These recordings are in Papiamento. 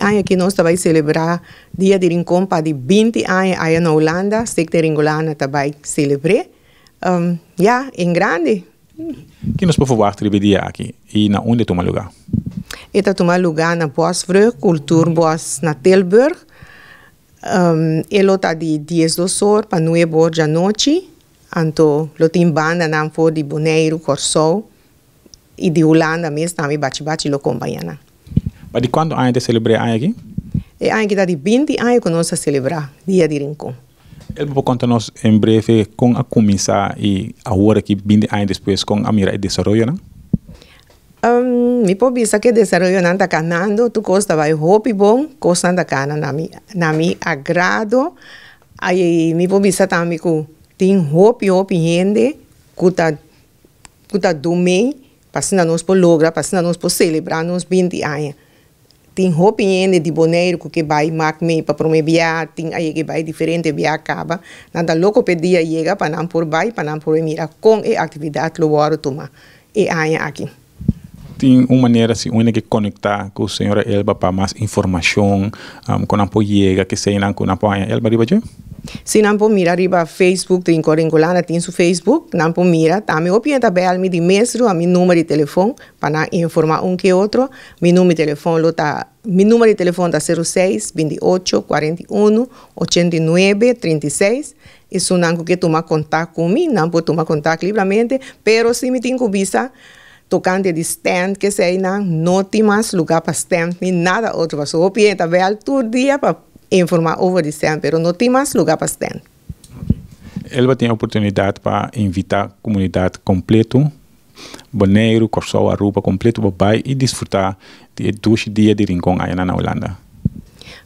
Aña ku nos ta bai selebrá Dia di Rincon pa di 20 aña aya na Hulanda, Stichting Ringolana ta bai selebrá. Ja, en grande. Kiko nos por verwacht e dia aki i na unda e ta tuma lugá? E ta tuma lugá na Bosbrug, Cultuurbos na Tilburg. E lo ta di 12 or pa 9 or di anochi. Anto, lo tin bandanan for di Boneiru, Kòrsou i di Hulanda mes tambe Bachi Bachi lo kompañá. Pa di kuantu aña ta selebrá aki? E aña aki ta di 20 aña ku nos ta selebrá Dia di Rincon. Elba por konta nos en breve kon a kuminsá i awor aki 20 aña despues kon a mira e desaroyo, no? Mi por bisa ku e desaroyonan ta kanando, tur kos ta bai hopi bon, kosnan ta kana na mi agrado. Ai mi por bisa tambe ku tin hopi hopi hende ku ta duna pa nos por logra, pa nos por selebrá nos 20 aña. Tin hopi hende di Boneiru ku bai mak mee pa promé bia, tin ei ku bai diferente bia kaba. Nan ta loko p'e dia yega pa nan por bai, pa nan por mira kon e aktividat lo wòrdu tuma e aña aki. Tin un manera si un ke konektá ku señora Elba pa mas informashon, ku nan por yega, ku sea ku nan por Elba riba dje? Si, nan por mira riba Facebook, tin Ringolana tin su Facebook, nan por mira, tambe hopi ta bel mi di mes a mi number di telefòn pa nan informá un ku otro. Mi number di telefòn ta 06 28 41 89 36. I si nan ke tuma kontakto ku mi, nan por tuma kontakto libremente, pero si mi tin ku bisa tokante di stand ku esei nan, no tin mas lugá pa stand ni nada otro. Paso hopi ta bel tur dia pa informá over di stand, pero no tin mas lugá pa stand. Elba tin oportunidat pa invitá komunidat kompleto, Boneiru, Kòrsou, Aruba, kompleto pa bai i disfrutá di 2 dia di Rincon ei na Hulanda.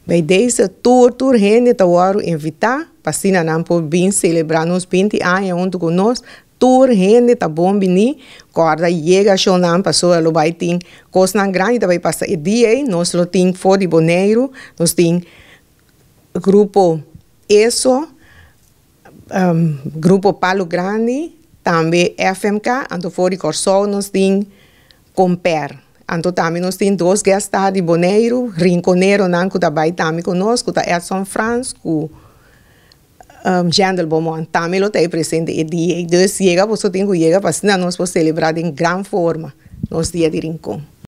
Bij deze tur hende ta wòrdu invitá pa asina nan por bin selebrá nos 20 aña huntu ku nos. Tur hende ta bon bini, kòrda yega shownan paso lo bai tin kosnan grandi ta bai pasa e dia ei, nos lo tin for di Boneiru, nos tin grupo ESO, grupo Palo Grande, tambe FMK, anto for di Kòrsou nos tin Comper. Anto tambe nos tin dos guest di Boneiru, Rinconeronan ku ta bai tambe ku nos, ku ta Edson Frans, ku Jandel Beaumont, tambe lo ta presente e dia. Dus yega, boso tin ku yega, pa nos por selebrá den gran forma nos Dia di Rincon.